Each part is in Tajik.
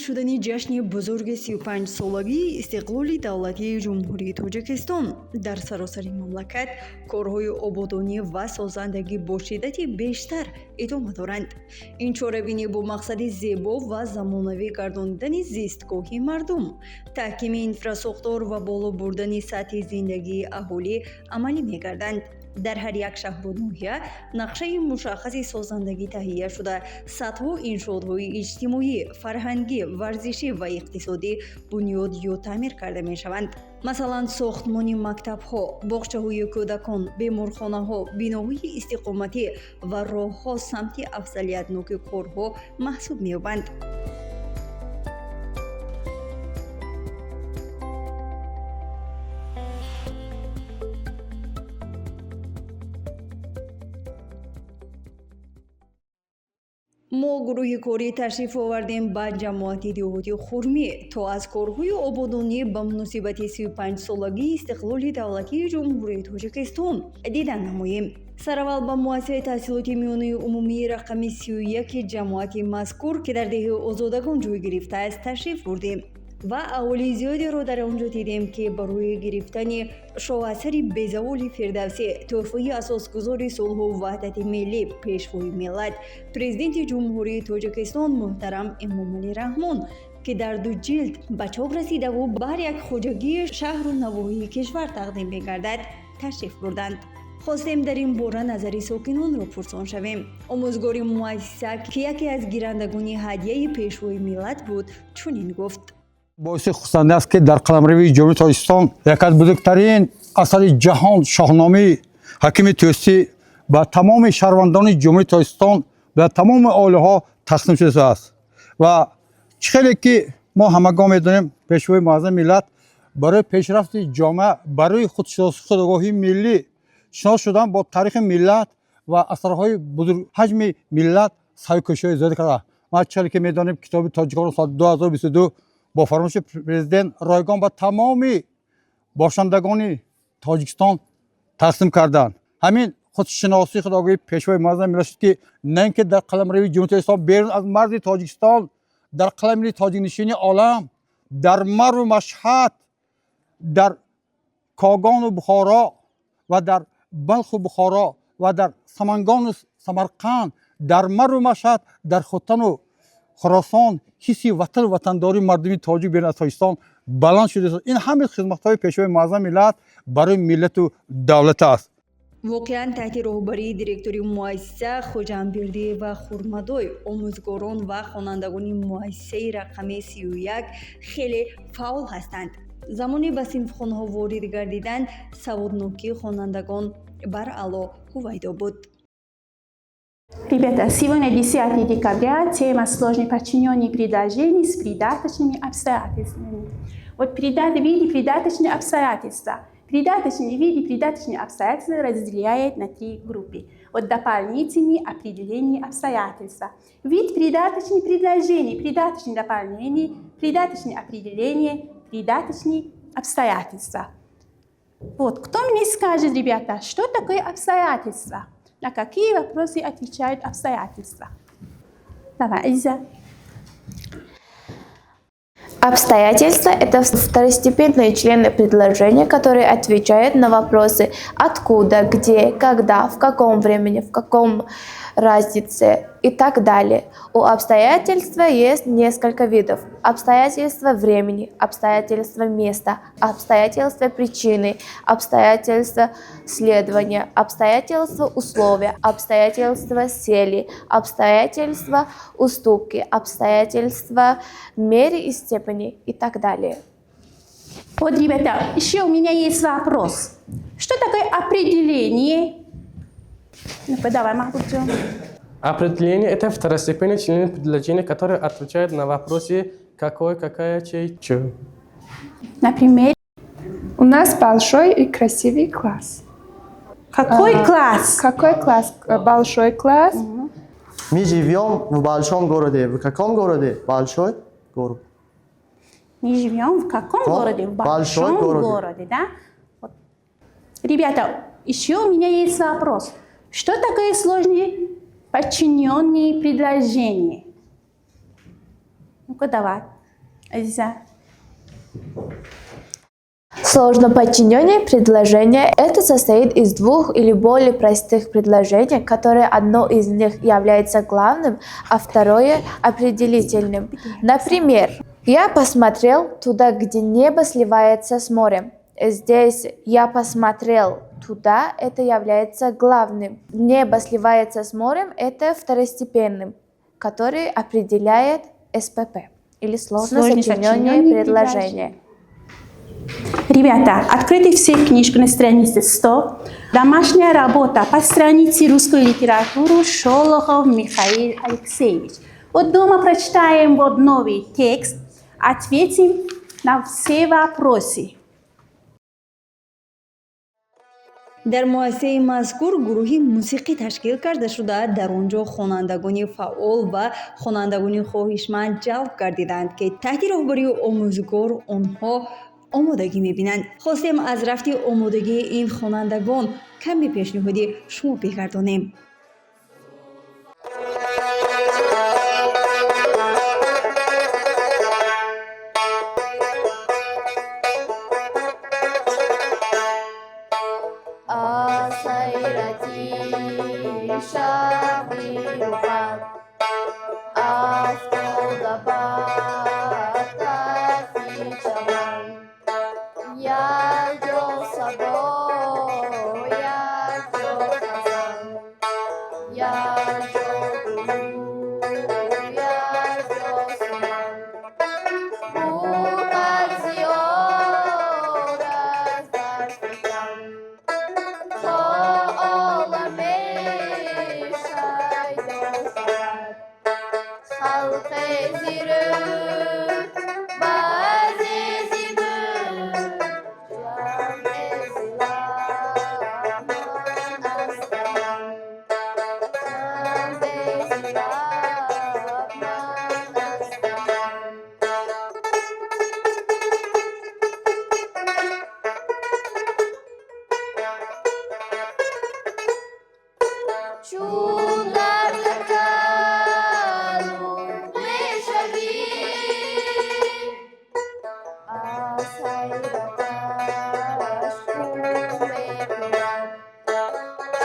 Шудани ҷашни бузурги 35-солагии истиқлоли давлатии Ҷумҳурии Тоҷикистон дар саросари мамлакат корҳои ободонӣ ва созандагӣ бо шиддати бештар идома доранд. Ин чорабинӣ бо мақсади зебо ва замонавӣ гардонидани зистгоҳи мардум, таҳкими инфрасохтор ва боло бурдани сатҳи зиндагии аҳолӣ амалӣ мегарданд. Дар ҳар як шаҳру ноҳия нақшаи мушаххаси созандагӣ таҳия шуда, садҳо иншоотҳои иҷтимоӣ, фарҳангӣ, варзишӣ ва иқтисодӣ бунёд ё таъмир карда мешаванд. Масалан, сохтмони мактабҳо, боғчаҳои кӯдакон, беморхонаҳо, биноҳои истиқоматӣ ва роҳҳо самти афзалиятноки корҳо маҳсуб меёбанд. Мо гурӯҳи корӣ ташриф овардем ба ҷамоати деҳоти Хурмӣ, то аз корҳои ободонӣ ба муносибати 35-солагии истиқлоли давлатии Ҷумҳурии Тоҷикистон дидан намоем. Сараввал ба муассисаи таҳсилоти миёнаи умумии рақами 31 ҷамоати мазкур, ки дар деҳаи Озодагон ҷой гирифтааст, ташриф бурдем ва аҳолии зиёдеро дар он ҷо дидем, ки барои гирифтани шоҳасари безаволи Фирдавсӣ, тӯҳфаи асосгузори сулҳу ваҳдати миллӣ, Пешвои миллат, Президенти Ҷумҳурии Тоҷикистон муҳтарам Эмомалӣ Раҳмон, ки дар ду ҷилд ба чоп расидаву ба ҳар як хоҷагии шаҳру навоҳии кишвар тақдим мегардад, ташриф бурданд. Хостем дар ин бора назари сокинонро пурсон шавем. Омӯзгори муассиса, ки яке аз гирандагони ҳадияи Пешвои миллат буд, чунин гуфт: Боиси хурсандӣ аст, ки дар қаламрави Ҷумҳурии Тоҷикистон яке аз бузургтарин асари ҷаҳон, Шоҳномаи ҳакими Тӯсӣ, ба тамоми шаҳрвандони Ҷумҳурии Тоҷикистон, ба тамоми оилаҳо тақсим шудааст. Ва чӣ хеле ки мо ҳамагон медонем, Пешвои муаззами миллат барои пешрафти ҷомеа, барои худшиносӣ, худогоҳии миллӣ, шинос шудан бо таърихи миллат ва асарҳои бузургҳаҷми миллат саъю кӯшишҳои зиёде карда. Ма чӣ хеле ки медонем, китоби тоҷиконро соли 2022 бо фармоиши президент ройгон ба тамоми бошандагони Тоҷикистон тақсим карданд. Ҳамин худшиносии худогоҳии Пешвои муаззами миллат шуд, ки на ин ки дар қаламрави Ҷумҳурии Тоҷикистон, берун аз марзи Тоҷикистон, дар қаламрави тоҷикнишини олам, дар Марву Машҳад, дар Когону Бухоро ва дар Балху Бухоро ва дар Самангону Самарқанд, дар Марву Машҳад, дар Хотану Хуросон ҳисси ватану ватандории мардуми тоҷик берун аз Тоҷикистон баланд шудааст. Ин ҳамин хизматҳои Пешвои муаззами миллат барои миллату давлат аст. Воқеан, таҳти роҳбарии директори муассиса Хоҷамбердиева Хурмадой омӯзгорон ва хонандагони муассисаи рақами 31 хеле фаъол ҳастанд. Замоне ба синфхонаҳо ворид гардиданд, саводнокии хонандагон баръало ҳувайдо буд. Ребята, сегодня 10 декабря, тема сложные подчиненные предложения с придаточными обстоятельствами. Вот виды придаточные обстоятельства. Придаточные виды придаточные обстоятельства разделяют на три группы. Вот дополнительные определения обстоятельства. Вид придаточных предложений, придаточные дополнения, придаточные определения, придаточные обстоятельства. Вот, кто мне скажет, ребята, что такое обстоятельства? На какие вопросы отвечают обстоятельства? Давай, Иза. Обстоятельства – это второстепенные члены предложения, которые отвечают на вопросы откуда, где, когда, в каком времени, в каком разнице и так далее. У обстоятельства есть несколько видов. Обстоятельства времени, обстоятельства места, обстоятельства причины, обстоятельства следования, обстоятельства условия, обстоятельства цели, обстоятельства уступки, обстоятельства меры и степени и так далее. Вот, ребята, еще у меня есть вопрос. Что такое определение? Ну-ка, давай, Махбубджон. Определение – это второстепенный член предложения, который отвечает на вопросы какой, какая, чей, чё. Например, У нас большой и красивый класс. Какой класс? Какой класс? Большой класс. Мы живем в большом городе. В каком городе? Большой город. Мы живем в каком городе? В большой большом городе. Городе, да? Вот. Ребята, еще у меня есть вопрос. Что такое сложные подчиненные предложения? Ну-ка, давай. Азиза. Сложно подчиненное предложение – это состоит из двух или более простых предложений, которые одно из них является главным, а второе – определительным. Например, «Я посмотрел туда, где небо сливается с морем». Здесь «я посмотрел туда» – это является главным. «Небо сливается с морем» – это второстепенным, который определяет СПП или сложно Сложно сочиненное сочиненное предложение. Ребята, откройте все книжку на странице 100. Домашняя работа по странице русскую литературу Шолохов Михаил Алексеевич. Вот дома прочитаем вот новый текст, ответим на все вопросы. Дар муассисаи мазкур гурӯҳи мусиқӣ ташкил карда шуда, дар он ҷо хонандагони фаъол ва хонандагони хоҳишманд ҷалб гардиданд, ки таҳти роҳбарии омӯзгор онҳо омодагӣ мебинанд. Хостем аз рафти омодагии ин хонандагон каме пешниҳоди шумо бигардонем. Аз ҳайрати шаҳри Рухан афтода бар тарфи чаман, як ҷо сабо, як ҷо хазан, як ҷо гулу, як ҷо суман, буқад зиёр аз барфикан, то оламе шайдо шавад, халқе зирӯ баъзе зи буд, ҷамъе зи лаб ман аз даҳан, ҷамъе зи лаб ман аз даҳан. Чун дар такаллум мешавӣ, аз ҳайраташ хун мекунад,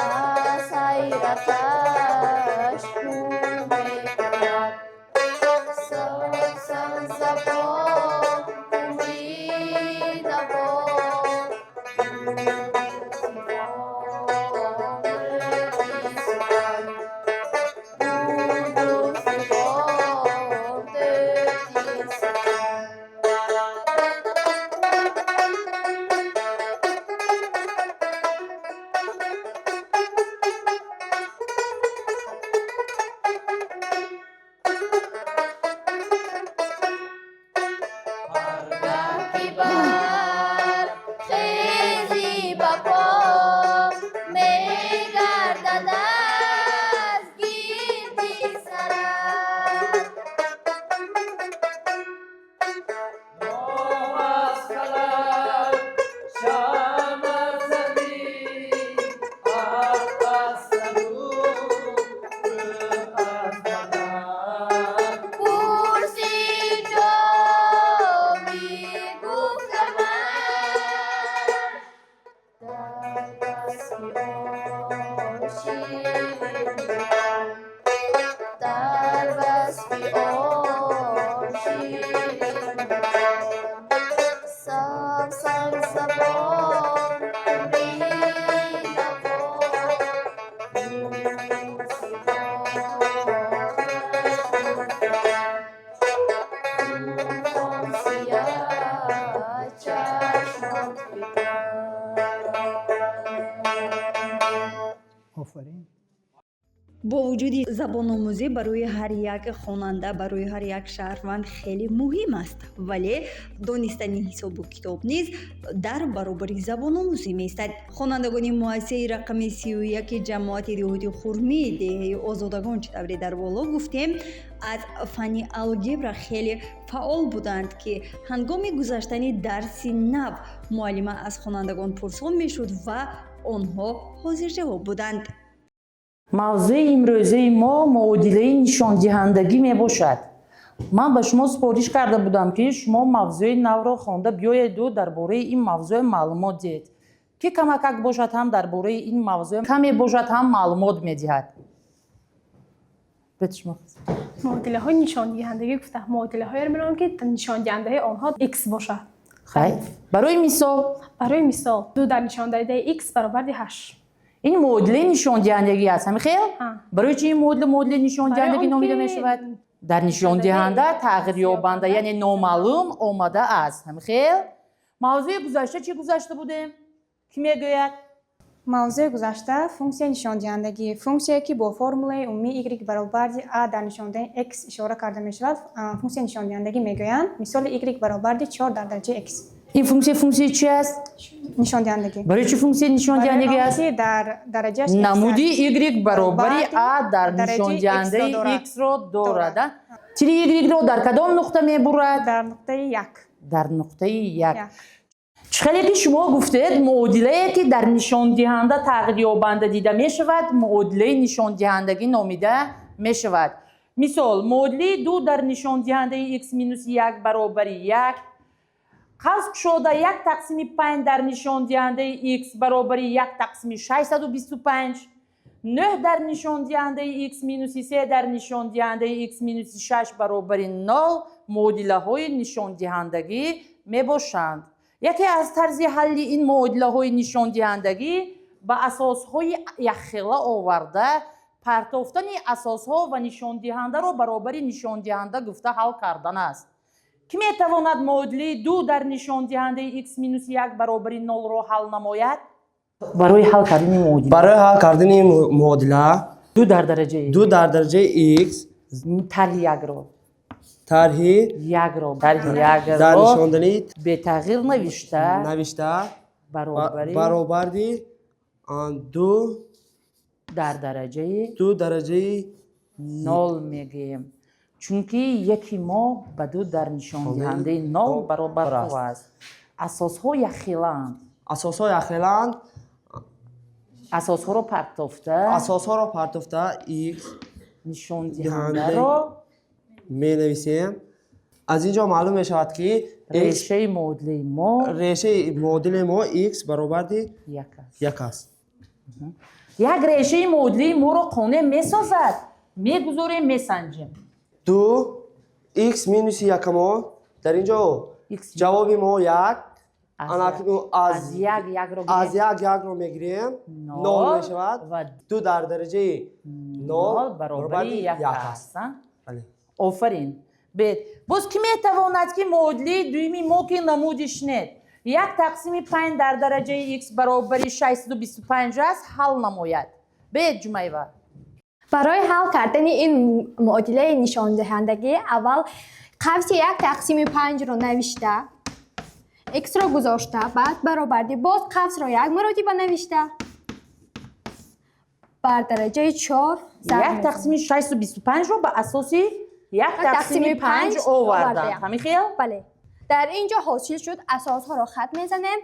аз ҳайраташ хун мекунад. Савсан забон, умри наво, сухан, буду фиғон дӯсти сухан. Ҳаргаҳ ки бархезӣ ба по, мегардад аз гирди сарат. Моҳ аз фалак, шам аз замин, ҳақ аз сару, рӯҳ аз бадан. Пурсид ҷоми гуфтаман, дар васфи он ширин будан, дар васфи он ширин будан. Савсан забон, умри наво, фиғон фиғон, хунхон сиёҳ чашмон фитан. Офарин. Бо вуҷуди забономӯзӣ барои ҳар як хонанда, барои ҳар як шаҳрванд хеле муҳим аст, вале донистани ҳисобу китоб низ дар баробари забономӯзӣ меистад. Хонандагони муассисаи рақами 31-и ҷамоати деҳоти Хурмии деҳаи Озодагон, чӣ тавре дар боло гуфтем, аз фанни алгебра хеле фаъол буданд, ки ҳангоми гузаштани дарси нав муаллима аз хонандагон пурсон мешуд ва онҳо ҳозирҷавоб буданд. Мавзӯи имрӯзаи мо муодилаи нишондиҳандагӣ мебошад. Ман ба шумо супориш карда будам, ки шумо мавзӯи навро хонда биёеду дар бораи ин мавзӯъ маълумот диҳед. Ки камакак бошад ҳам, дар бораи ин мавзӯъ каме бошад ҳам маълумот медиҳад? Бед шумо. Муодилаҳои нишондиҳандагӣ гуфта, муодилаҳоеро меномем, ки нишондиҳандаи онҳо x бошад. Хай, барои мисол? Барои мисол, ду дар нишондиҳандаи x баробари ҳашт. Ин муодилаи нишондиҳандагӣ аст, ҳамин хел? Ҳа. Барои чи ин муодила муодилаи нишондиҳандагӣ Барои он номида ки мешавад? Дар нишондиҳанда тағйирёбанда, яъне номаълум омадааст, ҳамин хел? Мавзӯи гузашта чӣ гузашта будем, кӣ мегӯяд? Мавзӯи гузашта функсияи нишондиҳандагӣ, функсияе, ки бо формулаи умумии y баробари a дар нишондиҳандаи x ишора карда мешавад, функсияи нишондиҳандагӣ мегӯянд. Мисоли y баробари 4 дар дараҷаи x. Ин функсия функсияи чи аст? Нишондиҳандагӣ. Барои чӣ функсияи нишондиҳандагӣ Барои он аст? ки дар дараҷааш x Намуди аст. y баробари a дар дараҷаи нишондиҳандаи x-ро дорад. x-ро дорад, а? Тири y-ро дар кадом нуқта мебурад? Дар нуқтаи як. Дар нуқтаи як. Як. Чӣ хеле ки шумо гуфтед, муодилае, ки дар нишондиҳанда тағйирёбанда дида мешавад, муодилаи нишондиҳандагӣ номида мешавад. Мисол, муодилаи ду дар нишондиҳандаи x минуси як баробари як, қавс кушода як тақсими панҷ дар нишондиҳандаи x баробари як тақсими 625, нӯҳ дар нишондиҳандаи x минуси се дар нишондиҳандаи x минуси шаш баробари нол муодилаҳои нишондиҳандагӣ мебошанд. Яке аз тарзи ҳалли ин муодилаҳои нишондиҳандагӣ ба асосҳои якхела оварда партофтани асосҳо ва нишондиҳандаро баробари нишондиҳанда гуфта ҳал кардан аст. Кӣ метавонад муодилаи ду дар нишондиҳандаи x минуси як баробари нолро ҳал намояд? Барои ҳал кардани муодила. Барои ҳал кардани муодила. Ду дар дараҷаи ду дар дараҷаи x. Тарҳи якро. Тарҳи якро, тарҳи дар якро нишондани бетағйир навишта навишта баробари баробарди ду дар дараҷаи ду дараҷаи нол мегӯем, чунки яки мо ба ду дар нишондиҳандаи нол баробар аст. Асосҳо якхелаанд. Асосҳо якхелаанд. Асосҳоро партофта Асосҳоро партофта x нишондиҳандаро менависем. Аз ин ҷо маълум мешавад, ки x решаи муодилаи мо решаи муодилаи мо x баробарди як аст. Як аст. Як решаи муодилаи моро қонеъ месозад. Мегузорем, месанҷем. Ду x минуси якамо дар ин ҷо X ҷавоби мо як. Аз Анакнун аз аз як якро аз гирем. Як якро мегирем, нол мешавад. Ва ду дар дараҷаи нол нол баробари як як аст. Аст. А? Бале. Офарин. Бед, боз кӣ метавонад, ки муодилаи дуюми мо, ки намуди шнед як тақсими панҷ дар дараҷаи x баробари 625 аст, ҳал намояд? Бед, Ҷумаева. Барои ҳал кардани ин муодилаи нишондиҳандагӣ аввал қавси як тақсими панҷро навишта, x-ро гузошта, баъд баробарди, боз қавсро як маротиба навишта, бар дараҷаи чор зарб Як мезанем. Тақсими 625-ро ба асоси як Як тақсими панҷ оварданд. Овардаям. Ҳамин хел? Бале, дар ин ҷо ҳосил шуд. Асосҳоро хат мезанем,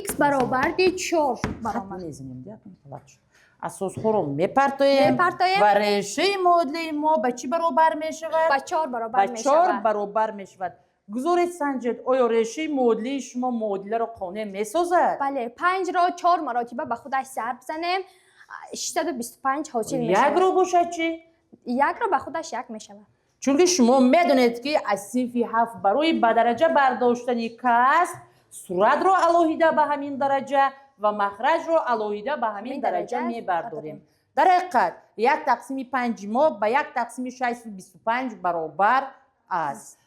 x баробарди чор Хат баромад. Мезанем, ғалат шуд. Асосҳоро мепартоем. Мепартоем. Ва решаи муодилаи мо ба чӣ баробар мешавад? Ба чор баробар Ба чор мешавад. Баробар мешавад. Гузоред, санҷед, оё решаи муодилаи шумо муодиларо қонеъ месозад? Бале, панҷро чор маротиба ба худаш зарб занем, 625 ҳосил мешавад. Якро бошад чӣ? Якро ба худаш як мешавад. Чунки шумо медонед, ки аз синфи ҳафт барои ба дараҷа бардоштани каср суратро алоҳида ба ҳамин дараҷа ва махраҷро алоҳида ба ҳамин Ҳамин дараҷа дараҷа мебардорем. Дар ҳақиқат, як тақсими панҷи мо ба як тақсими 625 баробар аст.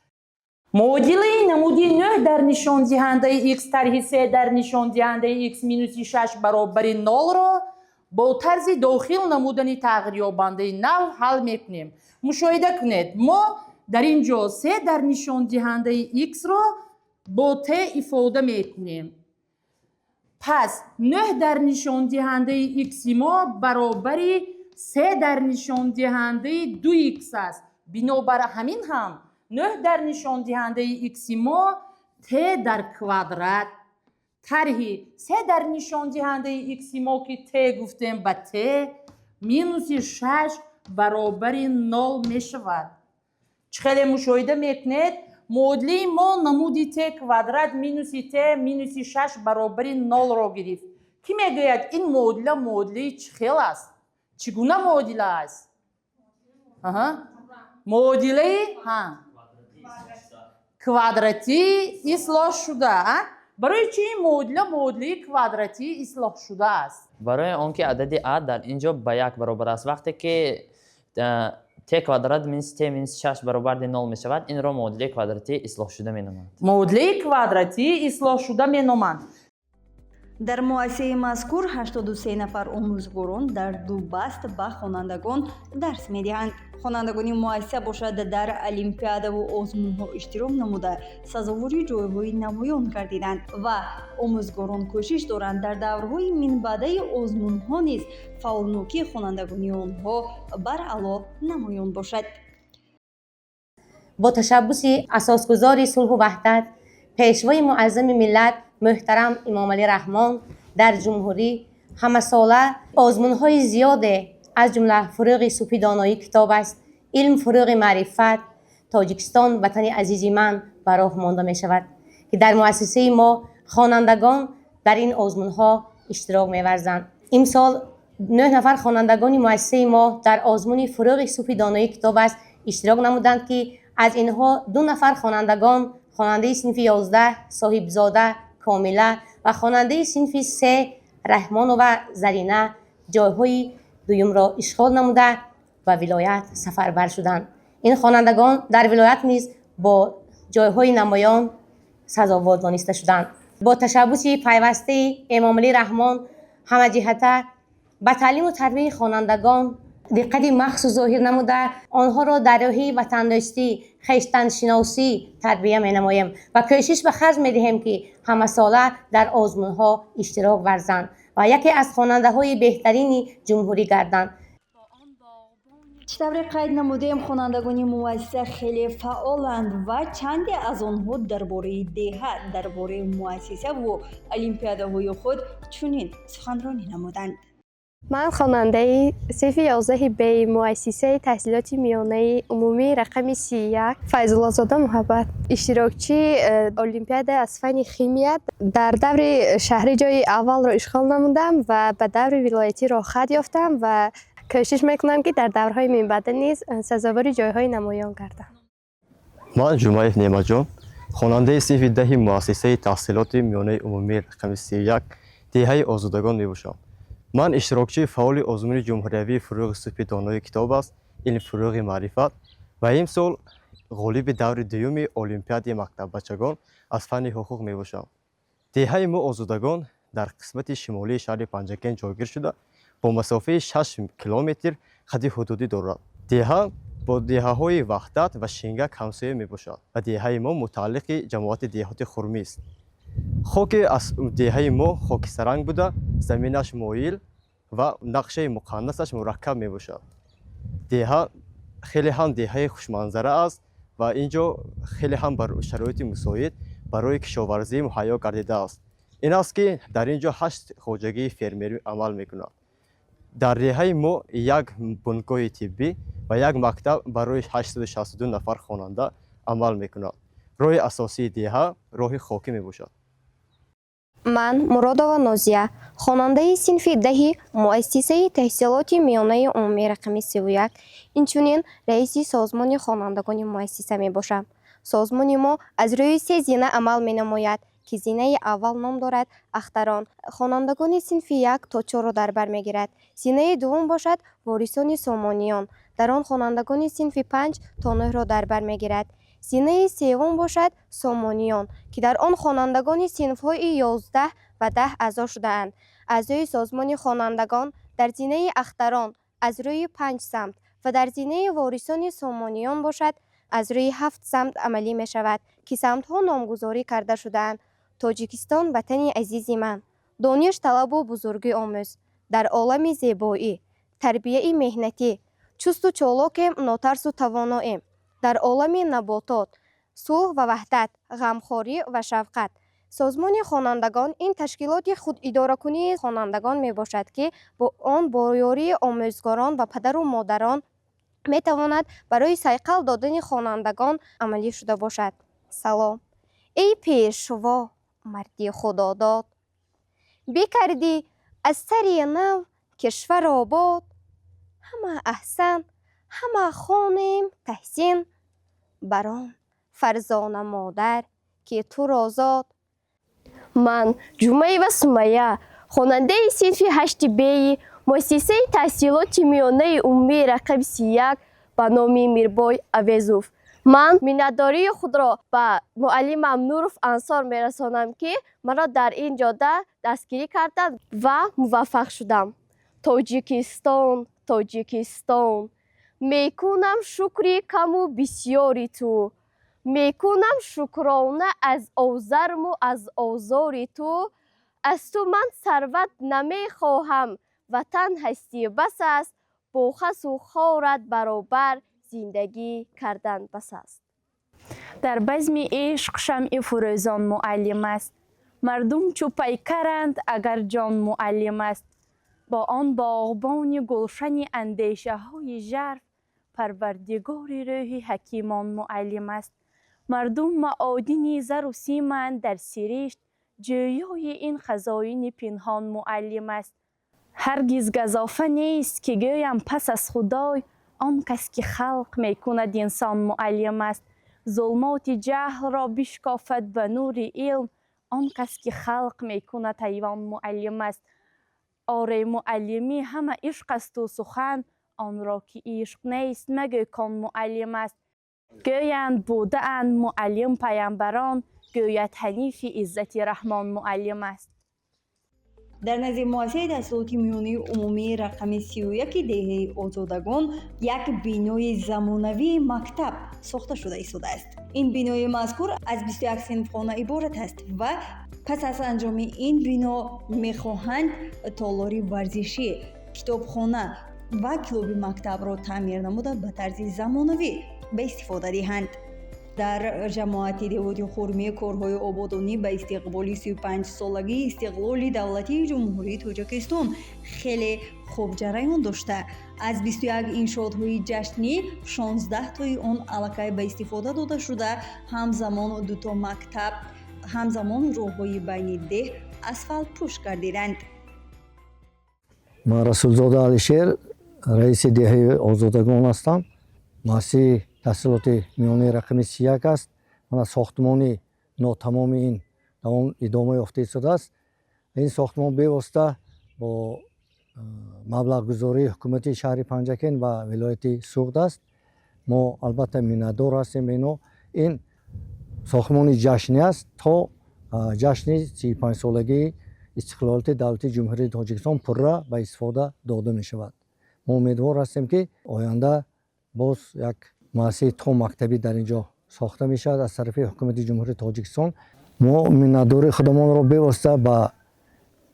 Муодилаи намуди нӯҳ дар нишондиҳандаи x тарҳи се дар нишондиҳандаи x минуси шаш баробари нолро бо тарзи дохил намудани тағйирёбандаи нав ҳал мекунем. Мушоҳида кунед, мо дар ин ҷо се дар нишондиҳандаи x-ро бо т ифода мекунем. Пас нӯҳ дар нишондиҳандаи x-и мо баробари се дар нишондиҳандаи ду x аст. Бинобар ҳамин ҳам нӯҳ дар нишондиҳандаи x-и мо т дар квадрат тарҳи се дар нишондиҳандаи x-и мо, ки т гуфтем, ба т минуси шаш баробари нол мешавад. Чӣ хеле мушоҳида мекунед, муодилаи мо намуди т квадрат минуси т минуси шаш баробари нолро гирифт. Кӣ мегӯяд, ин муодила муодилаи чӣ хел аст, чӣ гуна муодила аст? Муодилаи квадратии ислоҳшуда. Барои чӣ ин муодила муодилаи квадратии ислоҳшуда аст? Барои он ки адади а дар ин ҷо ба як баробар аст. Вақте ки т квадрат минус т минус шаш баробари нол мешавад, инро муодилаи квадратии ислоҳшуда меноманд. Муодилаи квадратии ислоҳшуда меноманд. Дар муассисаи мазкур 83 нафар омӯзгорон дар ду баст ба хонандагон дарс медиҳанд. Хонандагони муассиса бошад, дар олимпиадаву озмунҳо иштирок намуда, сазовори ҷойҳои намоён гардиданд ва омӯзгорон кӯшиш доранд, дар даврҳои минбаъдаи озмунҳо низ фаъолнокии хонандагони онҳо баръало намоён бошад. Бо ташаббуси асосгузори сулҳу ваҳдат, пешвои муаззами миллат муҳтарам Эмомалӣ Раҳмон, дар ҷумҳурӣ ҳамасола озмунҳои зиёде, аз ҷумла «Фурӯғи субҳи доноӣ китоб аст», «Илм фурӯғи маърифат», «Тоҷикистон ватани азизи ман» ба роҳ монда мешавад, ки дар муассисаи мо хонандагон дар ин озмунҳо иштирок меварзанд. Имсол нӯҳ нафар хонандагони муассисаи мо дар озмуни «Фурӯғи субҳи доноӣ китоб аст» иштирок намуданд, ки аз инҳо ду нафар хонандагон, хонандаи синфи 11 Соҳибзода Комила ва хонандаи синфи се Раҳмонова Зарина, ҷойҳои дуюмро ишғол намуда, ба вилоят сафарбар шуданд. Ин хонандагон дар вилоят низ бо ҷойҳои намоён сазовор дониста шуданд. Бо ташаббуси пайвастаи Эмомалӣ Раҳмон ҳамаҷиҳата ба таълиму тарбияи хонандагон диққати махсус зоҳир намуда, онҳоро дар рӯҳи ватандӯстӣ, хештаншиносӣ тарбия менамоем ва кӯшиш ба харҷ медиҳем, ки ҳамасола дар озмунҳо иштирок варзанд ва яке аз хонандаҳои беҳтарини ҷумҳурӣ гарданд. Чӣ тавре қайд намудем, хонандагони муассиса хеле фаъоланд ва чанде аз онҳо дар бораи деҳа, дар бораи муассисаву олимпиадаҳои худ чунин суханронӣ намуданд. Ман хонандаи синфи 11 б муассисаи таҳсилоти миёнаи умумии рақами 31 Файзуллозода Муҳаббат, иштирокчии олимпиада аз фанни химия, дар даври шаҳрӣ ҷои аввалро ишғол намудам ва ба даври вилоятӣ роҳхат ёфтам ва кӯшиш мекунам, ки дар даврҳои минбаъда низ сазовори ҷойҳои намоён гардам. Ман Ҷумаев Неъматҷон, хонандаи синфи 10-и муассисаи таҳсилоти миёнаи умумии рақами 31 деҳаи Озодагон мебошам. Ман иштирокчии фаъоли озмуни ҷумҳуриявии «Фурӯғи субҳи донои китоб аст, илм фурӯғи маърифат» ва имсол ғолиби даври дуюми олимпиадаи мактаббачагон аз фанни ҳуқуқ мебошам. Деҳаи мо Озодагон дар қисмати шимолии шаҳри Панҷакент ҷойгир шуда, бо масофаи 6 километр хати ҳудудӣ дорад. Деҳа бо деҳаҳои Ваҳдат ва Шингак ҳамсоя мебошад ва деҳаи мо мутааллиқи ҷамоати деҳоти Хурмист. Хоки аз деҳаи мо хокистаранг буда, заминаш моил ва нақшаи муқаннасаш мураккаб мебошад. Деҳа хеле ҳам деҳаи хушманзара аст ва ин ҷо хеле ҳам шароити мусоид барои кишоварзӣ муҳайё гардидааст. Ин аст, ки дар ин ҷо ҳашт хоҷагии фермерӣ амал мекунад. Дар деҳаи мо як бунгоҳи тиббӣ ва як мактаб барои 862 нафар хонанда амал мекунад. Роҳи асосии деҳа роҳи хокӣ мебошад. Ман Муродова Нозия, хонандаи синфи 10-и муассисаи таҳсилоти миёнаи умумии рақами 31, инчунин раиси созмони хонандагони муассиса мебошам. Созмони мо аз рӯи се зина амал менамояд, ки зинаи аввал ном дорад Ахтарон, хонандагони синфи як то чорро дар бар мегирад. Зинаи дуввум бошад Ворисони Сомониён, дар он хонандагони синфи панҷ то нӯҳро дар бар мегирад. Зинаи севум бошад Сомониён, ки дар он хонандагони синфҳои 11 ва 10 аъзо шудаанд. Аъзои созмони хонандагон дар зинаи Ахтарон аз рӯи панҷ самт ва дар зинаи Ворисони Сомониён бошад, аз рӯи ҳафт самт амалӣ мешавад, ки самтҳо номгузорӣ карда шудаанд: Тоҷикистон ватани азизи ман, Дониш талабу бузургӣ омӯз, Дар олами зебоӣ, Тарбияи меҳнатӣ, Чусту чолокем, нотарсу тавоноем, Дар олами наботот, Сулҳ ва ваҳдат, Ғамхорӣ ва шафқат. Созмони хонандагон ин ташкилоти худидоракунии хонандагон мебошад, ки он бо ёрии омӯзгорон ва падару модарон. Метавонад барои сайқал додани хонандагон амалӣ шуда бошад. Салом, эй пешво, марди худодод, бикардӣ аз сари нав кишвар обод. Ҳама аҳсан, ҳама хонем таҳсин бар он фарзона модар, ки туро зод. Ман Ҷумаева Сумая, хонандаи синфи ҳашти беи муассисаи таҳсилоти миёнаи умумии рақами 31 ба номи Мирбой Авезов. Ман миннатдории худро ба муаллимам Нуров Ансор мерасонам, ки маро дар ин ҷода дастгирӣ карданд ва муваффақ шудам. Тоҷикистон, Тоҷикистон, мекунам шукри каму бисёри ту, мекунам шукрона аз озарму аз озори ту. Аз ту ман сарват намехоҳам, ватан ҳастӣ бас аст, бо хасу хорат баробар зиндагӣ кардан бас аст. Дар базми ишқ шамъи фурӯзон муаллим аст. Мардум чу пайкаранд, агар ҷон муаллим аст. Бо он боғбони гулшани андешаҳои жарф, парвардигори рӯҳи ҳакимон муаллим аст. Мардум маодини зару симанд дар сиришт, ҷӯёи ин хазоини пинҳон муаллим аст. Ҳаргиз газофа нест, ки гӯям, пас аз Худой он кас, ки халқ мекунад инсон, муаллим аст. Зулмоти ҷаҳлро бишкофад ба нури илм, он кас, ки халқ мекунад ҳайвон, муаллим аст. Оре, муаллимӣ ҳама ишқ асту сухан, онро ки ишқ нест, магӯ кон муаллим аст. Гӯянд, будаанд муаллим паямбарон, гӯяд ҳанифи иззати Раҳмон муаллим аст. Дар назди муассисаи таҳсилоти миёнаи умумии рақами 31 деҳаи Озодагон як бинои замонавии мактаб сохта шуда истодааст. Ин бинои мазкур аз 21 синфхона иборат аст ва пас аз анҷоми ин бино мехоҳанд толори варзишӣ, китобхона ва клуби мактабро таъмир намуда, ба тарзи замонавӣ ба истифода диҳанд. Дар ҷамоати деҳоти Хурмӣ корҳои ободонӣ ба истиқболи 35-солагии истиқлоли давлатии Ҷумҳурии Тоҷикистон хеле хуб ҷараён дошта, аз 21 иншоотҳои ҷашнӣ 16 тои он аллакай ба истифода дода шуда, ҳамзамон дуто мактаб, ҳамзамон роҳҳои байни деҳ асфалтпӯш гардиданд. Ман Расулзода Алишер, раиси деҳаи Озодагон ҳастам. Муассисаи таҳсилоти миёнаи рақами 31 аст. Мана, сохтмони нотамоми ин давом идома ёфта истодааст. Ин сохтмон бевосита бо маблағгузории ҳукумати шаҳри Панҷакент ва вилояти Суғд аст. Мо албатта миннатдор ҳастем ба ино. Ин сохтмони ҷашнӣ аст, то ҷашни 35-солагии истиқлолияти давлати Ҷумҳурии Тоҷикистон пурра ба истифода дода мешавад. Мо умедвор ҳастем, ки оянда боз як муассисаи томактабӣ дар ин ҷо сохта мешавад аз тарафи ҳукумати Ҷумҳурии Тоҷикистон. Мо миннатдории худамонро бевосита ба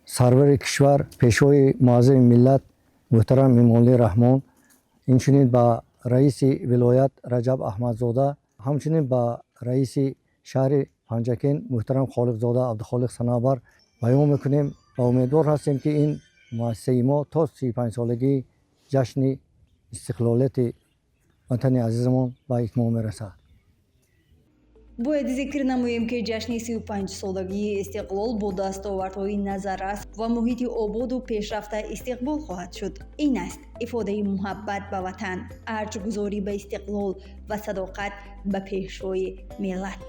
сарвари кишвар, пешвои муаззами миллат муҳтарам Эмомалӣ Раҳмон, инчунин ба раиси вилоят Раҷаб Аҳмадзода, ҳамчунин ба раиси шаҳри Панҷакент муҳтарам Холиқзода Абдухолиқ Санавар баён мекунем ва умедвор ҳастем, ки ин муассисаи мо то 35-солагии ҷашни истиқлолияти ватани азизамон ба итмом мерасад. Бояд зикр намоем, ки ҷашни 35-солагии истиқлол бо дастовардҳои назаррас ва муҳити ободу пешрафта истиқбол хоҳад шуд. Ин аст ифодаи муҳаббат ба ватан, арҷгузорӣ ба истиқлол ва садоқат ба пешвои миллат.